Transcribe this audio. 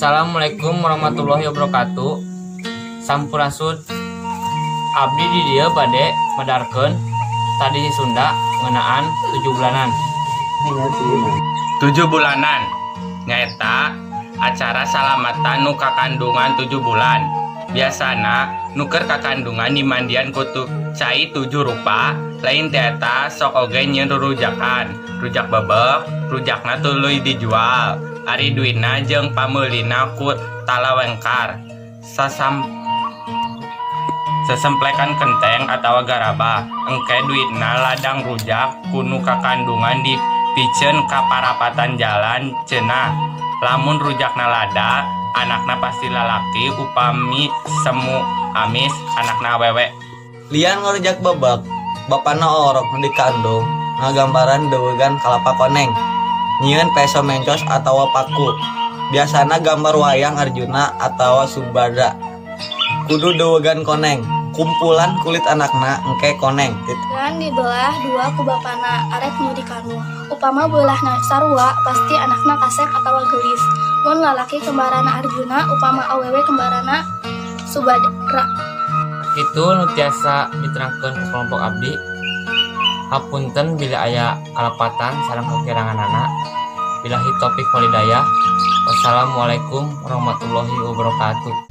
Assalamualaikum warahmatullahi wabarakatuh. Sampurasun. Abdi di dieu bade medarkeun tradisi Sunda ngeunaan 7 bulanan. 7 bulanan nyaeta acara salamatan nu kakandungan 7 bulan. Biasana nu keur kakandungan dimandian ku cai tujuh rupa. Lain ti eta, sok oge nyieun rurujakan, rujak bebek. Rujakna tuluy dijual, ari duitna jeung pameulina ku talawengkar, sasemplekan kenteng atawa garabah. Engke duitna ladang rujak ku nu kakandungan dipiceun ka parapatan jalan. Cenah lamun rujakna lada, anakna pasti lalaki, upami semu amis, anakna awewe. Lian ngarujak bebek, bapana orok nu dikandung ngagambaran deuwegan kalapa koneng. Nyieun peso mencos atawa paku. Biasana gambar wayang Arjuna atawa Subadra. Kudu deuwegan koneng. Kumpulan kulit anakna engke koneng. Dan dibelah dua ku bapana arek nu dikandung. Upama beulahna sarua, pasti anakna kasep atawa geulis. Mun lalaki kembarana Arjuna, upama awewe kembarana Subadra. Kitu nu tiasa diterangkeun ku kelompok abdi. Hapunten bila aya kalepatan sareng kakiranganana. Billahi taufik walhidayah. Wassalamualaikum warahmatullahi wabarakatuh.